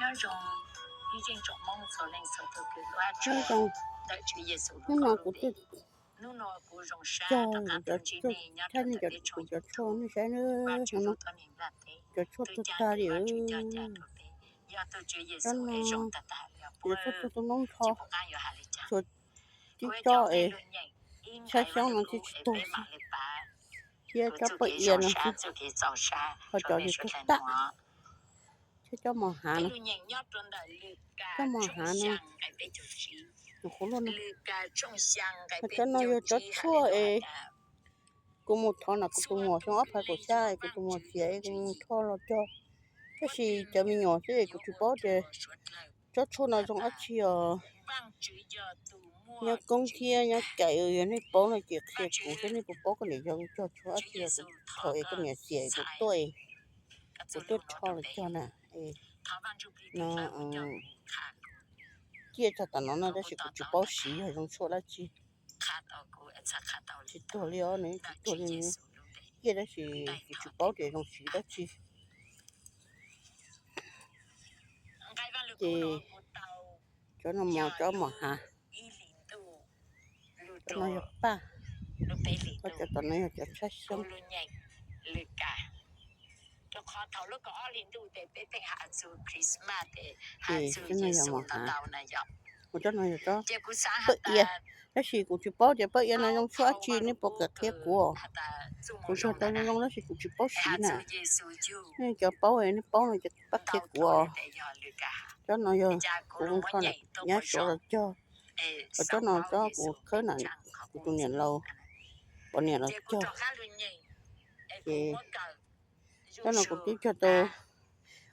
Nyob zoo, ib tsoom Hmoob txhua leej txhua tus, nyob zoo. Hnub no kuv tuaj cog kuv cov, thab nej cov, kuv cov tshuaj nej saib na, cov tshuaj tuag tag li. Cov no, cov tshuaj tuag tuag noob nrho, txhua tib tsob es, tshab xyoob no tsis tsis tuag xwb, thiab tsob paj ia no xwb, ho cov niag tuag tag, thiab cov mos hav no, cov mos hav no, nyuam qhuav luaj no. Ho cov no yog cov tshuaj es kuv mus thov na, kuv tus muam xyoo ob phav kaum xya es kuv tus muam xiam es kuv mus rho los cog, tab sis cov me nyuam xwb es kuv tsis paub tias tsob tshuaj no zoo dab tsi os. Nyob Koob thiab nyob Kaim, yog nej paub no ces qhia kuv thiab, nej puas paub koj niam yog cog tshuaj dab tsi os. Kuv thov es koj niam xiam es kuv tuaj, kuv tuaj rho los cog na. No, ciaj txog tom no no tab sis kuv tsis paub siv yog zoo tshuaj dab tsi. Tsis tuag li os, nws tsis tuag li, nws ciaj tab sis kuv tsis paub tias zoo siv dab tsi. Ces cov no mos, cov mos hav, cov no yog paj, cov tom no yog cov tshab xyoob. Ces cov no yog mos hav, cov no yog cov paj ia, tab sis kuv tsis paub tias paj ia no zoo tshuaj dab tsi, nej puas kam qhia kuv os. Kuv cog tau zoo zoo tab sis kuv tsis paub siv na. Nej cov paub, nej paub no ces pab qhia kuv os. Cov no yog kuv mus rho nyab suav los cog, cov no cov kuv khawb na, kuv tus niam laus poj niam los cog. Ces cov no kuv twb cog tau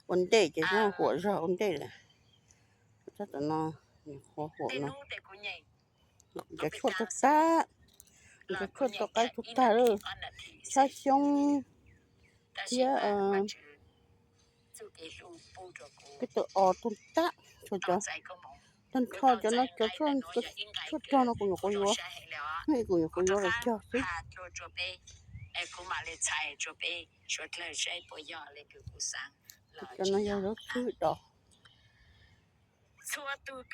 ua ntej ces huam zog ua ntej lawm. Cov tom no, huam no, cov tshuaj tuag tag, cov tshuaj tuag qaib tuag tag lawm, tshab xyoob thiab peb tug os tuag tag, tag nrho cov no, cov tshuaj rog no kuv nyuam qhuav yuav, kuv nyuam qhuav yuav los cog xwb. Cov no yog zaub tswb dos, zaub tswb.